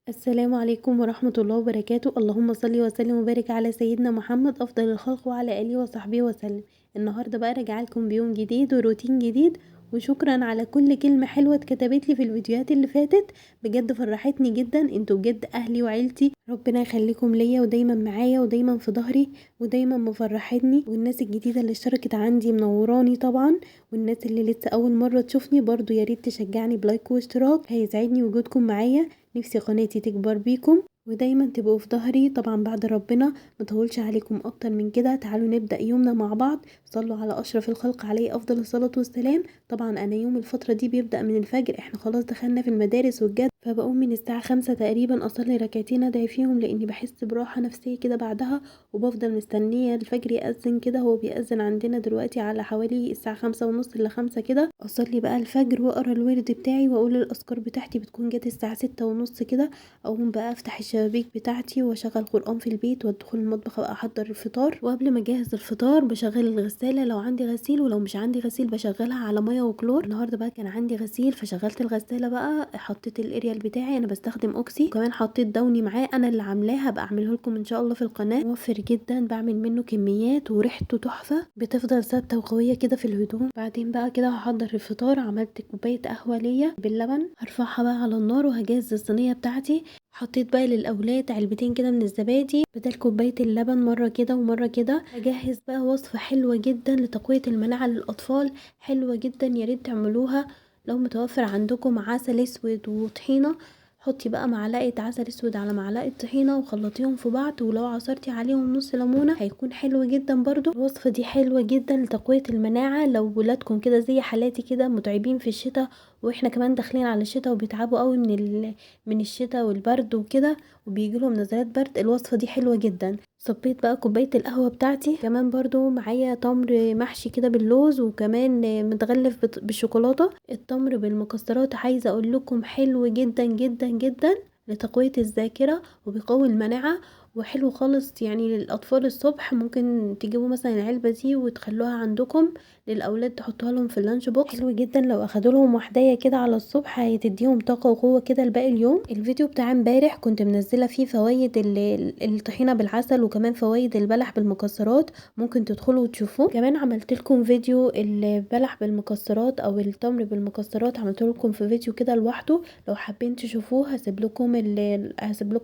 السلام عليكم ورحمة الله وبركاته. اللهم صل وسلم وبارك على سيدنا محمد أفضل الخلق وعلى آله وصحبه وسلم. النهاردة بقى راجعة لكم بيوم جديد وروتين جديد، وشكرا على كل كلمة حلوة اتكتبت لي في الفيديوهات اللي فاتت، بجد فرحتني جدا. انتوا بجد اهلي وعيلتي، ربنا يخليكم ليا ودايما معايا ودايما في ظهري ودايما مفرحتني. والناس الجديدة اللي اشتركت عندي منوراني طبعا، والناس اللي لسه اول مرة تشوفني برضو يا ريت تشجعني ب like واشتراك، هيسعدني وجودكم معايا. نفسي قناتي تكبر بيكم ودايما تبقوا في ظهري طبعا بعد ربنا. مطولش عليكم اكتر من كده، تعالوا نبدأ يومنا مع بعض. صلوا على اشرف الخلق عليه افضل الصلاة والسلام. طبعا انا يوم الفترة دي بيبدأ من الفجر، احنا خلاص دخلنا في المدارس والجد، فبقوم من الساعة 5 تقريبا اصلي ركعتين ادعي فيهم لاني بحس براحة نفسية كده بعدها، وبفضل مستنية الفجر يأذن كده. هو بيأذن عندنا دلوقتي على حوالي الساعة 5:30 ل 5 كده. اصلي بقى الفجر واقرا الورد بتاعي واقول الاذكار بتاعتي، بتكون جت الساعة 6:30 كده. اقوم بقى افتح الشبابيك بتاعتي واشغل قرآن في البيت وادخل المطبخ بقى احضر الفطار. وقبل ما اجهز الفطار بشغل الغسالة لو عندي غسيل، ولو مش عندي غسيل بشغلها على مية وكلور. النهارده بقى كان عندي غسيل فشغلت الغسالة بقى، حطيت الاريال بتاعي، انا بستخدم اوكسي، وكمان حطيت داوني معاه انا اللي عاملاه، هبقى اعمله لكم ان شاء الله في القناة. موفر جدا، بعمل منه كميات وريحته تحفة، بتفضل ثابتة وقويه كده في الهدوم. بعدين بقى كده هحضر الفطار. عملت كوباية قهوة ليا باللبن، هرفعها بقى على النار وهجهز الصينية بتاعتي. حطيت بقى للاولاد علبتين كده من الزبادي بدل كوباية اللبن، مرة كده ومرة كده. هجهز بقى وصفه حلوة جدا لتقويه المناعة للاطفال، حلوة جدا يا ريت تعملوها. لو متوفر عندكم عسل اسود وطحينه، حطي بقى معلقه عسل اسود على معلقه طحينه وخلطيهم في بعض، ولو عصرتي عليهم نص ليمونه هيكون حلو جدا. برضو الوصفة دي حلوة جدا لتقويه المناعة. لو ولادكم كده زي حالاتي كده متعبين في الشتاء، واحنا كمان داخلين على الشتاء وبيتعبوا قوي من الشتاء والبرد وكده، وبيجي لهم نزلات برد، الوصفة دي حلوة جدا. صبيت بقى كوباية القهوة بتاعتي، كمان برضو معايا تمر محشي كده باللوز، وكمان متغلف بالشوكولاته. التمر بالمكسرات عايزه اقول لكم حلو جدا جدا جدا لتقويه الذاكرة وبيقوي المناعة، وحلو خالص يعني للاطفال. الصبح ممكن تجيبوا مثلا العلبة دي وتخلوها عندكم للاولاد، تحطوها لهم في ال lunch box، حلو جدا. لو اخدوا لهم وحدايه كده على الصبح هتديهم طاقة وقوه كده لباقي اليوم. الفيديو بتاع امبارح كنت منزله فيه فوائد الطحينه بالعسل، وكمان فوائد البلح بالمكسرات، ممكن تدخلوا وتشوفوه. كمان عملت لكم فيديو البلح بالمكسرات او التمر بالمكسرات، عملت لكم في فيديو كده لوحده، لو حابين تشوفوه هسيب لكم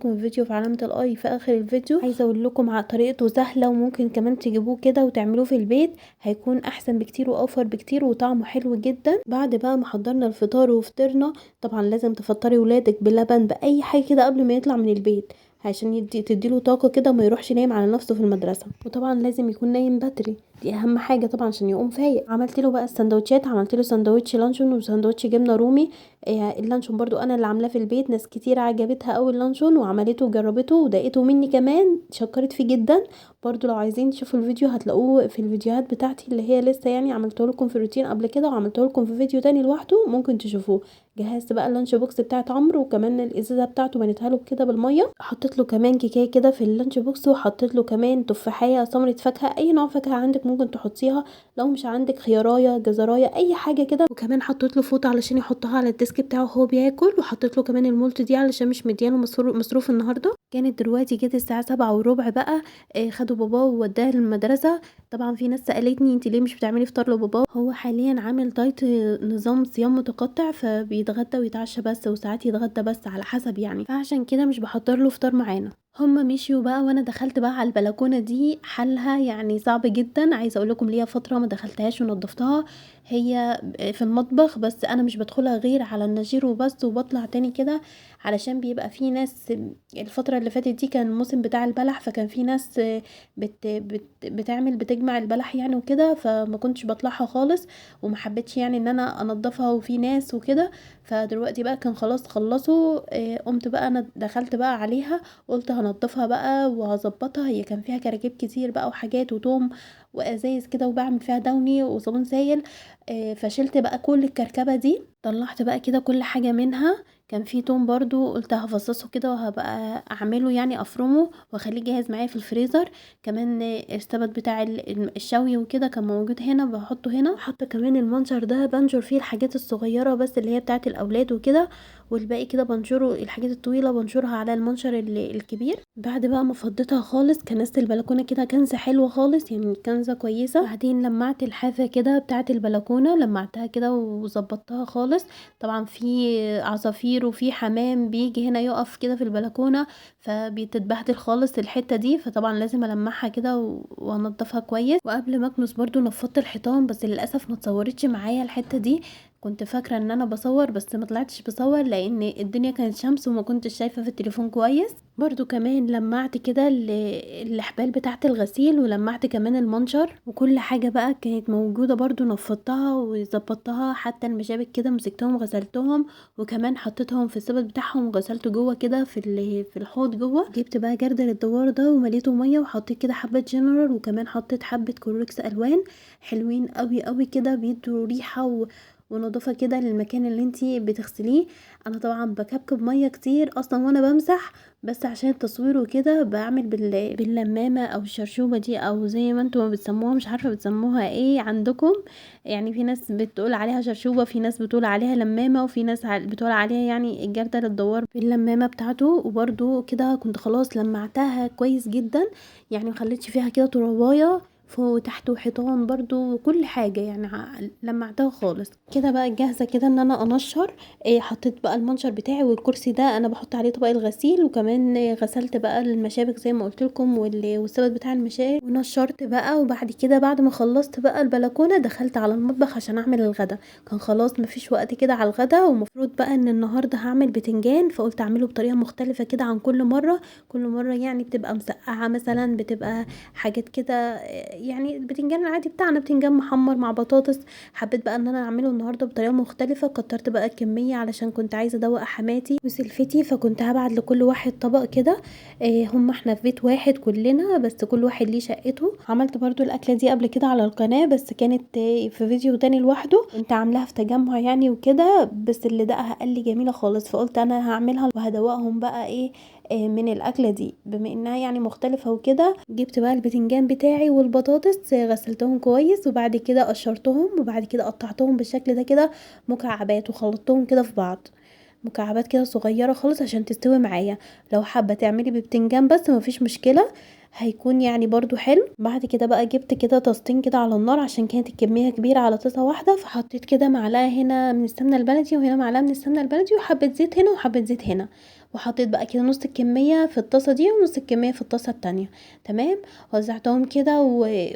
الفيديو في علامة ال i في اخر الفيديو. عايزه اقول لكم على طريقته سهلة، وممكن كمان تجيبوه كده وتعملوه في البيت، هيكون احسن بكتير واوفر بكتير وطعمه حلو جدا. بعد بقى ما حضرنا الفطار وفطرنا، طبعا لازم تفطري ولادك بلبن باي حاجة كده قبل ما يطلع من البيت، عشان تديله طاقة كده وما يروحش نايم على نفسه في المدرسة. وطبعا لازم يكون نايم بدري، دي اهم حاجة طبعا عشان يقوم فايق. عملت له بقى السندوتشات، عملت له سندوتش لانشون وسندوتش جبنه رومي. اللانشون برضو انا اللي عاملاه في البيت، ناس كتير عجبتها قوي اللانشون وعملته وجربته ودقته مني كمان، شكرت فيه جدا. برضو لو عايزين تشوفوا الفيديو هتلاقوه في الفيديوهات بتاعتي اللي هي لسه يعني عملته لكم في روتين قبل كده، وعملته لكم في فيديو تاني لوحده ممكن تشوفوه. جهزت بقى ال lunch box بتاعت عمرو، وكمان الازازه بتاعته مليتها له كده بالمية. حطيت له كمان كيكايه كده في ال lunch box، وحطيت له كمان تفاحيه، ثمره فاكهة، اي نوع فاكهة عندك ممكن تحطيها، لو مش عندك خيارايه جزرايه اي حاجة كده. وكمان حطيت له فوطه علشان يحطها على ال desk بتاعه وهو بياكل، وحطيت له كمان المولت دي علشان مش مدياله مصروف النهارده. كانت دلوقتي جت الساعة 7:15 بقى، خدوا باباه ووداه المدرسة. طبعا في ناس سالتني انت ليه مش بتعملي فطار لباباه، هو حاليا عامل diet نظام صيام متقطع، فبيتغدى ويتعشى بس، وساعات يتغدى بس على حسب يعني، فعشان كده مش بحضر له فطار معانا. هما مشيوا بقى وانا دخلت بقى على البلكونه دي، حالها يعني صعب جدا. عايزه اقول لكم ليا فترة ما دخلتهاش ونضفتها، هي في المطبخ بس انا مش بدخلها غير على النجير وبس، وبطلع تاني كده علشان بيبقى في ناس. الفترة اللي فاتت دي كان الموسم بتاع البلح، فكان في ناس بت بت بتعمل بتجمع البلح يعني وكده، فما كنتش بطلعها خالص وما حبيتش يعني ان انا انضفها وفي ناس وكده. فدلوقتي بقى كان خلاص خلصوا، قمت بقى انا دخلت بقى عليها قلت هنضفها بقى وهظبطها. هي كان فيها كراكيب كتير بقى وحاجات وتوم وازايز كده، وبعمل فيها داوني وصابون سايل، فشلت بقى كل الكركبه دي، طلعت بقى كده كل حاجة منها. كان في توم برضو قلت هفصصه كده وهبقى اعمله يعني افرمه واخليه جاهز معايا في الفريزر. كمان السبت بتاع الشوي وكده كان موجود هنا بحطه هنا. حاطه كمان المنشر ده بنشر فيه الحاجات الصغيرة بس اللي هي بتاعه الاولاد وكده، والباقي كده بنشره الحاجات الطويلة بنشرها على المنشر الكبير. بعد بقى ما فضيتها خالص كنست البلكونه كده كنسه حلوة خالص، يعني كنسه كويسة. بعدين لمعت الحافة كده بتاعه البلكونه، لمعتها كده وظبطتها خالص. طبعا في عصافير وفي حمام بيجي هنا يقف كده في البلكونه فبتتبهدل خالص الحتة دي، فطبعا لازم المعها كده وانضفها كويس. وقبل ما اكنس برضو نفضت الحيطان، بس للاسف ما اتصورتش معايا الحتة دي، كنت فاكره ان انا بصور بس ما طلعتش بصور لان الدنيا كانت شمس وما كنتش شايفه في التليفون كويس. برضو كمان لمعت كده الحبال بتاعه الغسيل، ولمعت كمان المنشر، وكل حاجة بقى كانت موجودة برضو نفضتها وظبطتها، حتى المشابك كده مسكتهم وغسلتهم، وكمان حطيتهم في السبت بتاعهم وغسلته جوه كده في الحوض جوه. جبت بقى جردل الدوار ده ومليته مية، وحطيت كده حبه جنرال، وكمان حطيت حبه كلوركس الوان حلوين قوي قوي كده، بيدوا ريحه ونضافه كده للمكان اللي انتي بتغسليه. انا طبعا بكبكب مية كتير اصلا وانا بمسح، بس عشان التصوير وكده بعمل باللمامه او الشرشوبه دي، او زي ما انتم بتسموها، مش عارفه بتسموها ايه عندكم، يعني في ناس بتقول عليها شرشوبه، في ناس بتقول عليها لمامه، وفي ناس بتقول عليها يعني الجردل الدوار باللمامه بتاعته. وبرده كده كنت خلاص لمعتها كويس جدا، يعني مخليتش فيها كده ترابايه فوق وتحت وحيطان برضو وكل حاجة، يعني لمعتها خالص كده. بقى جاهزة كده ان انا انشر. حطيت بقى المنشر بتاعي، والكرسي ده انا بحط عليه طبق الغسيل، وكمان غسلت بقى المشابك زي ما قلت لكم والسبت بتاع المشابك، ونشرت بقى. وبعد كده بعد ما خلصت بقى البلكونة دخلت على المطبخ عشان اعمل الغدا، كان خلاص مفيش وقت كده على الغدا، ومفروض بقى ان النهاردة هعمل بتنجان، فقلت اعمله بطريقة مختلفة كده عن كل مرة. كل مرة يعني بتبقى مسقعة مثلا، بتبقى حاجات كده، يعني البتنجان العادي بتاعنا بتنجان محمر مع بطاطس. حبيت بقى ان انا اعمله النهارده بطريقة مختلفة، كترت بقى الكمية علشان كنت عايزه ادوق حماتي وسلفتي، فكنت هبعت لكل واحد طبق كده. هم احنا في بيت واحد كلنا، بس كل واحد ليه شقته. عملت برضو الاكلة دي قبل كده على القناة، بس كانت في فيديو تاني لوحده، كنت عاملاها في تجمع يعني وكده، بس اللي دقها قال لي جميلة خالص، فقلت انا هعملها وهدوقهم بقى ايه من الاكلة دي بما انها يعني مختلفة وكده. جبت بقى البتنجان بتاعي والبطاطس، غسلتهم كويس، وبعد كده قشرتهم، وبعد كده قطعتهم بالشكل ده كده مكعبات، وخلطتهم كده في بعض مكعبات كده صغيرة خالص عشان تستوي معايا. لو حابة تعملي ببتنجان بس مفيش مشكلة، هيكون يعني برضو حلو. بعد كده بقى جبت كده طاستين كده على النار عشان كانت الكمية كبيرة على طاسه واحدة، فحطيت كده معلقه هنا من السمنة البلدي، وهنا معلقه من السمنة البلدي، وحبه زيت هنا وحبه زيت هنا، وحطيت بقى كده نص الكمية في الطاسه دي ونص الكمية في الطاسه التانية. تمام، وزعتهم كده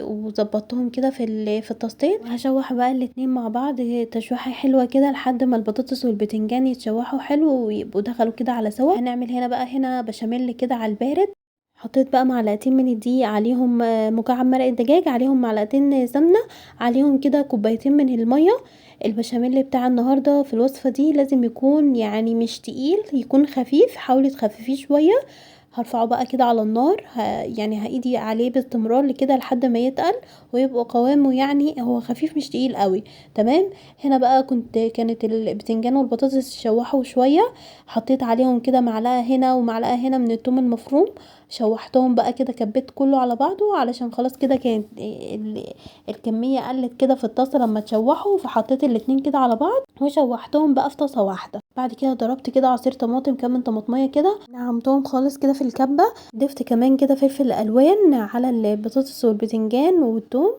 وظبطتهم كده في الطاستين. وهشوح بقى الاتنين مع بعض تشويحه حلوة كده لحد ما البطاطس والبتنجان يتشوحوا حلو ويبقوا دخلوا كده على سوا. هنعمل هنا بقى هنا بشاميل كده على البارد. حطيت بقى معلقتين من الدقيق، عليهم مكعب مرق الدجاج، عليهم معلقتين سمنه، عليهم كده كوبايتين من المية. البشاميل بتاع النهارده في الوصفة دي لازم يكون يعني مش تقيل، يكون خفيف، حاولي تخففيه شوية. هرفعه بقى كده على النار، يعني هايدي عليه باستمرار كده لحد ما يتقل ويبقى قوامه يعني هو خفيف مش تقيل قوي. تمام، هنا بقى كانت البتنجان والبطاطس شوحوا شوية، حطيت عليهم كده معلقه هنا ومعلقة هنا من الثوم المفروم، شوحتهم بقى كده، كبيت كله على بعضه علشان خلاص كده كانت الكمية قلت كده في الطاسه لما تشوحوا، فحطيت الاتنين كده على بعض وشوحتهم بقى في طاسه واحدة. بعد كده ضربت كده عصير طماطم كام من طماطميه كده، نعمتهم خالص كده في الكبه. ضفت كمان كده فلفل الوان على البطاطس والبتنجان والثوم.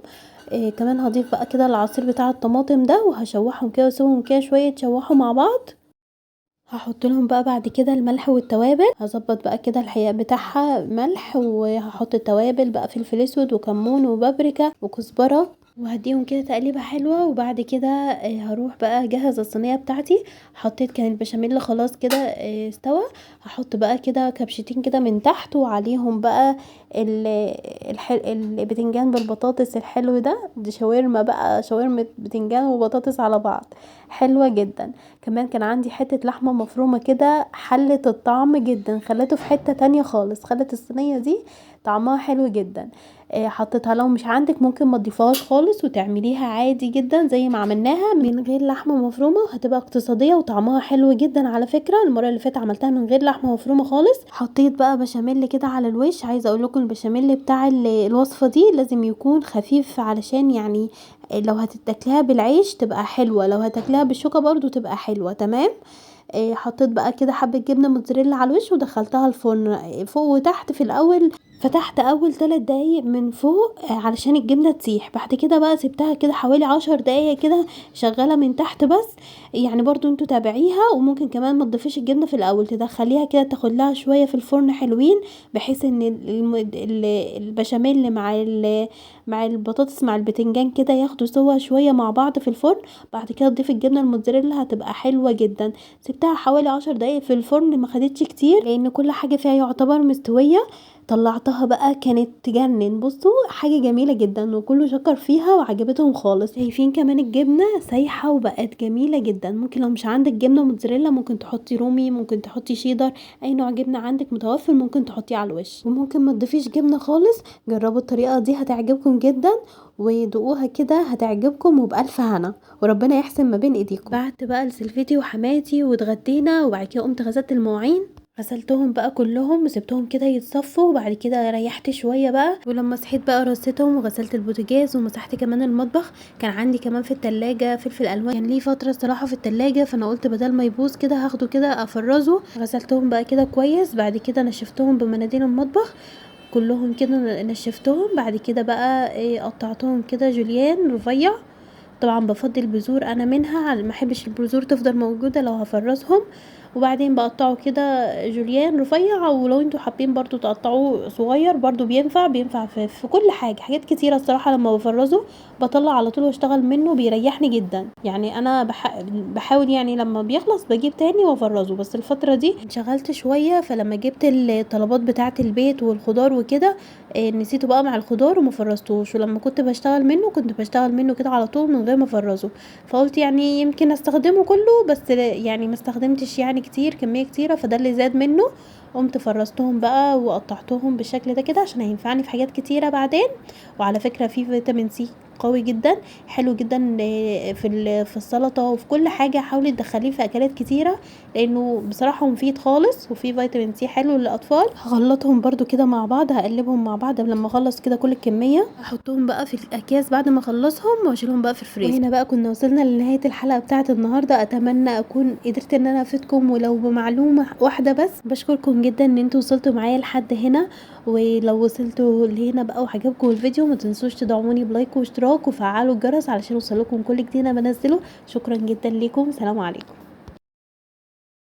كمان هضيف بقى كده العصير بتاع الطماطم ده، وهشوحهم كده واسيبهم كده شوية يتشوحوا مع بعض. هحط لهم بقى بعد كده الملح والتوابل، هظبط بقى كده الحياء بتاعها ملح، وهحط التوابل بقى فلفل اسود وكمون وبابريكا وكزبره، وهديهم كده تقليبه حلوة. وبعد كده هروح بقى اجهز الصينية بتاعتي. حطيت كان البشاميل خلاص كده استوى، هحط بقى كده كبشتين كده من تحت، وعليهم بقى البتنجان بالبطاطس الحلو ده، دي شاورما بقى، شاورما بتنجان وبطاطس على بعض، حلوة جدا. كمان كان عندي حتة لحمه مفرومه كده، حلت الطعم جدا، خلته في حتة تانية خالص، خلت الصينية دي طعمها حلو جدا. حطيتها، لو مش عندك ممكن ما تضيفهاش خالص، خالص وتعمليها عادي جدا زي ما عملناها من غير لحمه مفرومه، هتبقى اقتصادية وطعمها حلو جدا. على فكرة المرة اللي فاتت عملتها من غير لحمه مفرومه خالص. حطيت بقى بشاميل كده على الوش. عايزه اقول لكم البشاميل بتاع الوصفة دي لازم يكون خفيف، علشان يعني لو هتتاكليها بالعيش تبقى حلوة، لو هتاكليها بالشوكة برضو تبقى حلوة. تمام. حطيت بقى كده حبه جبنه موتزاريلا على الوش ودخلتها الفرن فوق وتحت. في الاول فتحت اول 3 دقايق من فوق علشان الجبنة تسيح، بعد كده بقى سبتها كده حوالي 10 دقايق كده شغالة من تحت بس، يعني برضو انتوا تابعيها. وممكن كمان ما تضيفيش الجبنة في الاول، تدخليها كده تاخد لها شوية في الفرن حلوين، بحيث ان البشاميل مع البطاطس مع البتنجان كده ياخدوا سوا شوية مع بعض في الفرن. بعد كده تضيفي الجبنة الموتزاريلا هتبقى حلوة جدا. سبتها حوالي 10 دقايق في الفرن، ما خدتش كتير لان كل حاجة فيها يعتبر مستوية. طلعتها بقى كانت تجنن، بصوا حاجة جميلة جدا وكله شكر فيها وعجبتهم خالص. شايفين كمان الجبنة سايحه وبقت جميلة جدا. ممكن لو مش عندك جبنه موتزاريلا ممكن تحطي رومي، ممكن تحطي شيدر، اي نوع جبنه عندك متوفر ممكن تحطيه على الوش، وممكن ما تضيفيش جبنه خالص. جربوا الطريقة دي هتعجبكم جدا، ودوقوها كده هتعجبكم وبألف هنا، وربنا يحسن ما بين ايديكم. بعت بقى لسلفتي وحماتي واتغدينا، وبعد كده قمت غسلت المواعين، غسلتهم بقى كلهم وسبتهم كده يتصفوا، وبعد كده ريحت شوية بقى. ولما صحيت بقى رصيتهم وغسلت البوتاجاز ومسحت كمان المطبخ. كان عندي كمان في التلاجة فلفل الوان، كان ليه فترة الصراحة في التلاجة، فانا قلت بدل ما يبوظ كده هاخده كده افرزه. غسلتهم بقى كده كويس، بعد كده نشفتهم بمناديل المطبخ كلهم كده نشفتهم. بعد كده بقى قطعتهم كده جوليان رفيع، طبعا بفضي البذور انا منها، ما احبش البذور تفضل موجودة لو هفرزهم. وبعدين بقطعه كده جوليان رفيع، ولو انتوا حابين برضو تقطعوه صغير برضو بينفع في كل حاجة، حاجات كتيرة الصراحة. لما بفرزه بطلع على طول واشتغل منه، بيريحني جدا. يعني انا بحاول يعني لما بيخلص بجيب تاني وافرزه، بس الفترة دي انشغلت شوية، فلما جبت الطلبات بتاعه البيت والخضار وكده نسيته بقى مع الخضار وما فرزتوش. ولما كنت بشتغل منه كنت بشتغل منه كده على طول من غير ما افرزه، فقلت يعني يمكن استخدمه كله، بس يعني ما استخدمتش يعني كتير، كمية كتيرة، فده اللي زاد منه. قمت فرزتهم بقى وقطعتهم بالشكل ده كده عشان هينفعني في حاجات كتيرة بعدين. وعلى فكرة في فيتامين سي قوي جدا، حلو جدا في السلطة وفي كل حاجة. حاولي تدخليه في اكلات كتيرة لانه بصراحة مفيد خالص، وفي فيتامين سي حلو للاطفال. هخلطهم برضو كده مع بعض، هقلبهم مع بعض لما اخلص كده كل الكمية، احطهم بقى في الاكياس بعد ما اخلصهم واشيلهم بقى في الفريزر. وهنا بقى كنا وصلنا لنهاية الحلقة بتاعه النهارده. اتمنى اكون قدرت ان انا افيدكم ولو بمعلومة واحدة بس. بشكركم جدا ان انتوا وصلتوا معايا لحد هنا، ولو وصلتوا لهنا بقى وعجبكم الفيديو ما تنسوش تدعموني ب like واشتراك وفعلوا الجرس علشان يوصلكم كل جديد انا بنزله. شكرا جدا لكم، سلام عليكم.